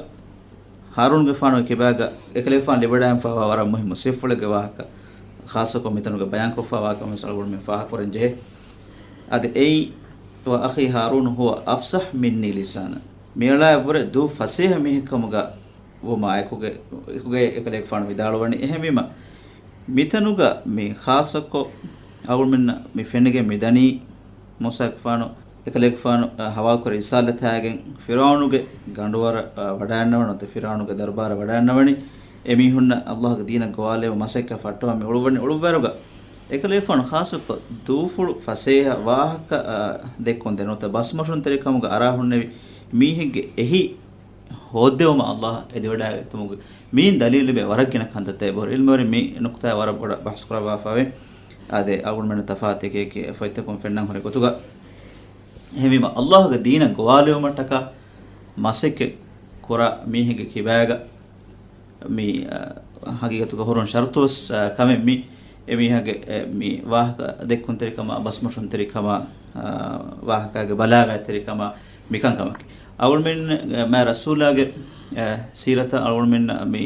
ހާރޫންގެފާނުގެ ކިބާގަ އެކަލޭގެފާނު ލިބިވަޑައިގެންފާވާ ވަރަށް މުހިއްމު ސިފަފުޅެއްގެ ވާހަކަ، ޚާއްޞަކޮށް މިތަނުގަ ބަޔާންކޮށްފާވާ ކަމެއް އަޅުގަނޑުމެން ފާހަގަކުރަން ޖެހޭ. އަދި އެއީ، "وأخي هارون هو أفصح مني لسانا." މިއަޅާއަށްވުރެ ދޫ ފަސޭހަ މީހެއްކަމުގަ ވުމާ އެކުގަ، އެކުގައި އެކަލޭގެފާނު ވިދާޅުވަނީ. އެހެންވީމަ، މިތަނުގަ މި ޚާއްޞަކޮށް އަޅުގަނޑުމެންނަށް މި ފެނިގެން މިދަނީ، މޫސާގެފާނު އެކަލޭގެފާނު، އަ، ހަވާލުކުރި ރިސާލަތާގެން ފިރުޢައުނުގެ ގަނޑުވަރަށް، އަ، ވަޑައިގަންނަވަނީ، ނުވަތަ ފިރުޢައުނުގެ ދަރުބާރަށް ވަޑައިގަންނަވަނީ، އެމީހުންނަށް ﷲގެ ދީނަށް ގޮވާލެވުން މަސައްކަތް ފައްޓަވަން މި އުޅުއްވަނީ. އުޅުއްވާއިރުގަ އެކަލޭގެފާނު ޚާއްޞަކޮށް ދޫފުޅު ފަސޭހަ ވާހަކަ، އަ، ދެއްކުން ދެން ނުވަތަ ބަސްމޮށުންތެރިކަމުގަ އަރާ ހުންނެވި މީހެއްގެ އެހީ ހޯއްދެވުމަށް ﷲ އެދިވަޑައިގަތުމުގެ މިއިން ދަލީލު ލިބޭ ވަރަށް ގިނަ ކަންތައްތައް އެބަހުރި. ޢިލްމުވެރިން މި ނުކުތާ ވަރަށް ބޮޑަށް ބަހުސް ކުރައްވާފައިވޭ. އާދެ، އަޅުގަނޑުމެންނަށް ތަފާތު އެކި އެކި ފޮތްތަކުން ފެންނަން ހުރި ގޮތުގަ. އެހެންވީމަ، ﷲގެ ދީނަށް ގޮވާލެވުމަށްޓަކާ މަސައްކަތް ކުރާ މީހެއްގެ ކިބާގަ މި، އަ، ހަގީގަތުގަ ހުރުން ޝަރުޠުވެސް، އަ، ކަމެއް މި، އެމީހާގެ، އެ، މި ވާހަކަ ދެއްކުންތެރިކަމާ، ބަސްމޮށުންތެރިކަމާ، އަ، ވާހަކާގެ ބަލާޣަތްތެރިކަމާ، މިކަންކަމަކީ. އަޅުގަނޑުމެން، އަ، މާތް ރަސޫލާގެ، އަ، ސީރަތަށް އަޅުގަނޑުމެން މި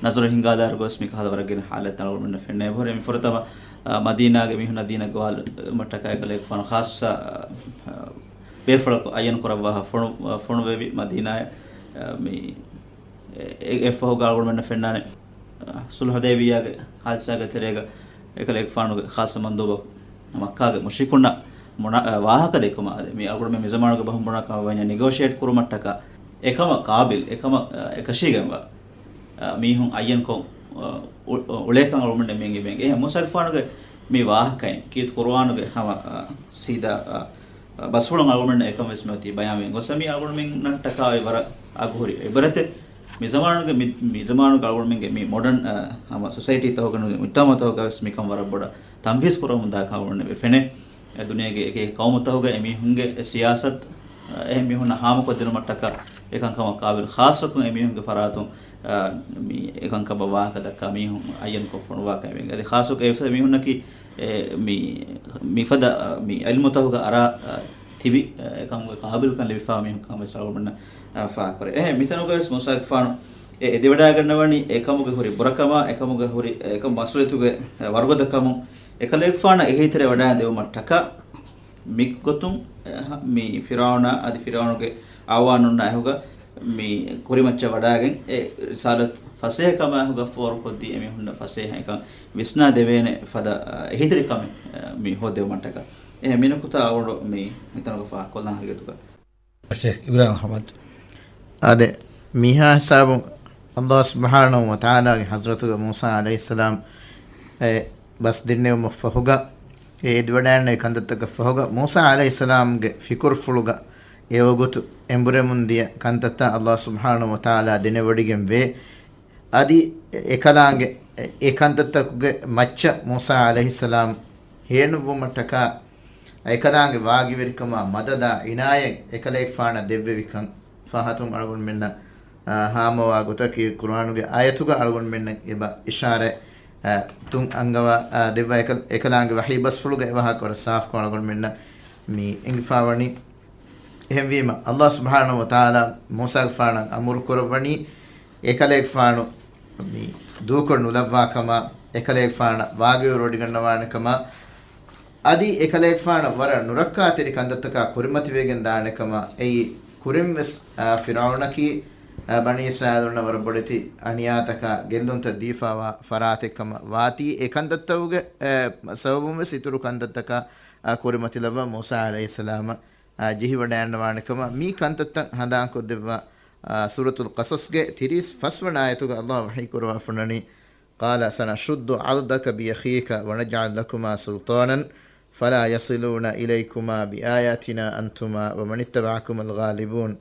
ނަޒަރު ހިންގާލާއިރު ގޮސް މި ކަހަލަ ވަރަށް ގިނަ ޙާލަތްތައް އަޅުގަނޑުމެންނަށް ފެންނަ އެބަހުރި. މި ފުރަތަމަ، އަ، މަދީނާގެ މީހުންނަށް ދީނަށް ގޮވާލުމަށްޓަކާ އެކަލޭގެފާނު ޚާއްޞަ، އަ، ބޭފުޅަކު އައްޔަން ކުރައްވާފަ ފޮނު-، ފޮނުވެވި މަދީނާއަށް، އަ، މި އެ-، އެ-، އެއަށްފަހުގަ އަޅުގަނޑުމެންނަށް ފެންނާނެ، އަ، ޞުލްޙު ޙުދައިބިއްޔާގެ ޙާދިސާގެ ތެރޭގަ އެކަލޭގެފާނުގެ ޚާއްޞަ މަންދޫބަކު މައްކާގެ މުޝްރިކުންނަށް މުނާ-، އަ، ވާހަކަ ދެއްކުމަށް އާދެ، މި އަޅުގަނޑުމެން މި ޒަމާނުގެ ބަހުން ބުނާ ކަމަށް ވަންޏާ ނެގޯޝިއޭޓް ކުރުމަށްޓަކާ އެކަމަށް ޤާބިލް، އެކަމަށް، އަ، އެކަށީގެންވާ، އަ، މީހުން އައްޔަންކޮށް، އަ، އު-، އު-، އުޅޭކަން އަޅުގަނޑުމެން މި އެނގި މި އެނގި. އެހެން މޫސާގެފާނުގެ މި ވާހަކައިން ކީރިތި ޤުރުއާނުގެ ހަމަ، އަ، ސީދާ، އަ، ބަސްފުޅުން އަޅުގަނޑުމެންނަށް އެކަން ވެސް މިއޮތީ ބަޔާންވެގެން ގޮސް، މީ އަޅުގަނޑުމެންނަށްޓަކާ އޮތް ވަރަށް އަގުހުރި އިބްރަތެއް. މި ޒަމާނުގެ، މި، މި ޒަމާނުގެ އަޅުގަނޑުމެންގެ މި މޮޑަން، އަ، ހަމަ ސޮސައިޓީތަކުގަ ނުވަތަ މުޖްތަމަޢުތަކުގަ ވެސް މިކަން ވަރަށް ބޮޑަށް ތަންފީޒް ކުރަމުންދާކަން އަޅުގަނޑުމެން ފެނޭ. އެ ދުނިޔޭގެ އެކި އެކި ޤައުމުތަކުގަ އެމީހުންގެ ސިޔާސަތު، އެ، އެމީހުންނަށް ހާމަކޮށްދިނުމަށްޓަކާ އެކަންކަމަށް ޤާބިލް، ޚާއްޞަކޮށް އެމީހުންގެ ފަރާތުން، އަ، މި އެކަންކަމަށް ވާހަކަ ދައްކާ މީހުން އައްޔަންކޮށް ފޮނުވާކަމެއް. އަދި ޚާއްޞަކޮށް އެ މީހުންނަކީ އެ، މި، މިފަދަ، މި އިލްމުތަކުގަ އަރާ، އަ، ތިބި، އެ، ކަމުގެ ޤާބިލުކަން ލިބިފާ މީހުން ކަމަށް ވެސް އަޅުގަނޑުމެންނަށް، އަ، ފާހަގަކުރޭ. އެހެން މިތަނުގަ ވެސް މޫސާގެފާނު އެ އެދިވަޑައިގަންނަވަނީ އެކަމުގެ ހުރި ބުރަކަމާ، އެކަމުގެ ހުރި، އެކަމު މަސްއޫލިއްޔަތުގެ ވަރުގަދަކަމުން އެކަލޭގެފާނަށް އެހީތެރިވެވަޑައިދެވުމަށްޓަކާ، މިގޮތުން، އެ، މި ފިރާއުނާ އަދި ފިރާއުނުގެ އަޢުވާނުންނާ އެހުގަ މި ކުރިމައްޗަށް ވަޑައިގެން އެ ރިސާލަތު ފަސޭހަކަމާ އެހުގަ ފޯރުކޮށްދީ އެމީހުންނަށް ފަސޭހައިކަން ވިސްނާ ދެވޭނެ ފަދަ، އެ، އެހީތެރިކަމެއް، އެ، މި ހޯދެވުމަށްޓަކާ. އެ، މި ނުކުތާ އަޅުގަނޑު މި މިތަނުގަ ފާހަގަކޮށްލާން ހަގީގަތުގަ. ޝޭޚް އިބްރާހިމް އަޙްމަދު. އާދެ، މިހާ ހިސާބުން ﷲ ސުބްޙާނަހޫ ވަތަޢާލާގެ ޙަޟްރަތުގަ މޫސާ ޢަލައިހިއްސަލާމް އެ ބަސް ދިންނެވުމަށް ފަހުގަ، އެ އެދިވަޑައިގެންނެވި ކަންތައްތަކަށް ފަހުގަ، މޫސާ ޢަލައިހިއްސަލާމްގެ ފިކުރުފުޅުގަ އެވަގުތު އެނބުރެމުން ދިޔަ ކަންތައްތައް ﷲ ސުބްޙާނަހޫ ވަތަޢާލާ ދެނެވޮޑިގެން ވޭ. އަދި އެކަލާނގެ، އެ ކަންތައްތަކުގެ މައްޗަށް މޫސާ ޢަލައިހިއްސަލާމް ހޭނުންވުމަށްޓަކާ، އެކަލާނގެ ވާގިވެރިކަމާ މަދަދާ އިނާޔަތް އެކަލޭގެފާނަށް ދެއްވެވިކަން ފަހަތުން އަޅުގަނޑުމެންނަށް، އާ، ހާމަވާ ގޮތަކީ ޤުރުއާނުގެ އާޔަތުގަ އަޅުގަނޑުމެންނަށް އެބަ އިޝާރަތް، އާ، ތުން އަންގަވާ، އާ، ދެއްވާ އެކަ-، އެކަލާނގެ ވަޙީ ބަސްފުޅުގަ އެވާހަކަ ވަރަށް ސާފުކޮށް އަޅުގަނޑުމެންނަށް މި އެނގިފާވަނީ. އެހެންވީމަ، ﷲ ސުބްޙާނަހޫ ވަތަޢާލާ މޫސާގެފާނަށް އަމުރު ކުރައްވަނީ، އެކަލޭގެފާނު މި ދޫކޮށް ނުލައްވާ ކަމާ، އެކަލޭގެފާނަށް ވާގިވެރިވޮޑިގަންނަވާނެ ކަމާ، އަދި އެކަލޭގެފާނަށް ވަރަށް ނުރައްކާތެރި ކަންތައްތަކާ ކުރިމަތިވެގެން ދާނެ ކަމަށް. އެއީ ކުރިން ވެސް، އާ، ފިރްޢައުނަކީ، އާ، ބަނީ އިސްރާއީލުންނަށް ވަރަށް ބޮޑެތި އަނިޔާތަކާ ގެއްލުންތައް ދީފާވާ ފަރާތެއް ކަމަށް ވާތީ، އެ ކަންތައްތަކުގެ، އާ، ސަބަބުން ވެސް އިތުރު ކަންތައްތަކާ، އާ، ކުރިމަތިލައްވަން މޫސާ ޢަލައިހިއްސަލާމަށް، އާ، ޖެހިވަޑައިގަންނަވާނެ ކަމަށް މި ކަންތައްތައް ހަނދާންކޮށްދެއްވާ، އާ، ސޫރަތުލް ޤަޞަޞްގެ ތިރީސް ފަސް ވަނަ އާޔަތުގަ ﷲ ވަޙީ ކުރައްވާފަ އޮންނަނީ، قَالَ سَنَشُدُّ عَضُدَكَ بِأَخِيكَ وَنَجْعَلُ لَكُمَا سُلْطَانًا فَلَا يَصِلُونَ إِلَيْكُمَا بِآيَاتِنَا أَنْتُمَا وَمَنِ اتَّبَعَكُمَا الْغَالِبُونَ.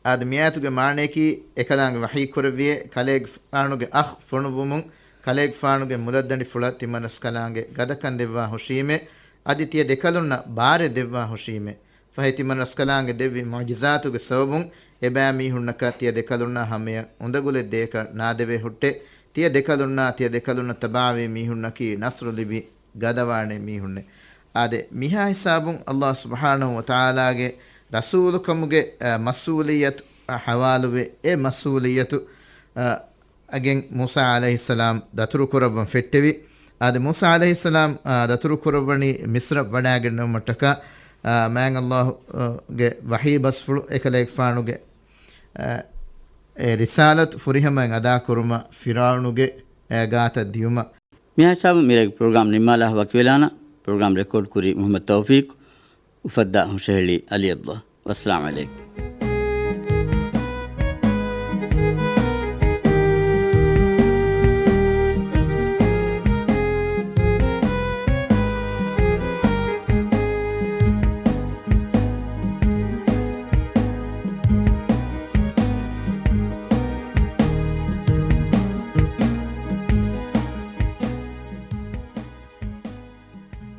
އާދެ، މިއާޔަތުގެ މާނަޔަކީ، އެކަލާނގެ ވަޙީ ކުރެއްވިއޭ، ކަލޭގެފާނުގެ އަޚް ފޮނުއްވުމުން، ކަލޭގެފާނުގެ މުލައްދަނޑި ފުޅަށް ތިމަންރަސްކަލާނގެ ގަދަކަން ދެއްވާ ހުށީމޭ، އަދި ތިޔަ ދެކަލުންނަށް ބާރެއް ދެއްވާ ހުށީމޭ. ފަހެ ތިމަންރަސްކަލާނގެ ދެއްވި މުޢުޖިޒާތުގެ ސަބަބުން އެބައިމީހުންނަކަށް ތިޔަ ދެކަލުންނާ ހަމަޔަށް އުނދަގުލެއް ދޭކަށް ނާދެވޭ ހުއްޓޭ. ތިޔަ ދެކަލުންނާ ތިޔަ ދެކަލުންނަށް ތަބާވި މީހުންނަކީ ނަޞްރު ލިބި ގަދަވާނެ މީހުންނޭ. އާދެ، މިހާ ހިސާބުން ﷲ ސުބްޙާނަހޫ ވަތަޢާލާގެ ރަސޫލުކަމުގެ، އަ، މަސްއޫލިއްޔަތު، އަ، ޙަވާލުވެ، އެ މަސްއޫލިއްޔަތު، އަ، އަގެން މޫސާ ޢަލައިހިއްސަލާމް ދަތުރުކުރައްވަން ފެއްޓެވި. އާދެ، މޫސާ ޢަލައިހިއްސަލާމް، އާ، ދަތުރުކުރައްވަނީ މިޞްރަށް ވަޑައިގެންނެވުމަށްޓަކާ، އާ، މާތް ﷲ، އާ، ގެ ވަޙީ ބަސްފުޅު އެކަލޭގެފާނުގެ، އާ، އެ ރިސާލަތު ފުރިހަމައިން އަދާކުރުމަށް ފިރްޢައުނުގެ، އާ، ގާތަށް ދިޔުމަށް. މިހާ ހިސާބުން މިރޭގެ ޕްރޮގްރާމް ނިންމާލާ ވަކިވެލާނަ. ޕްރޮގްރާމް ރެކޯޑް ކުރީ މުޙައްމަދު ތައުފީޤު، އުފައްދާ ހުށަހެޅީ ޢަލީ ޢަބްދުﷲ. ވައްސަލާމް ޢަލައިކުމް.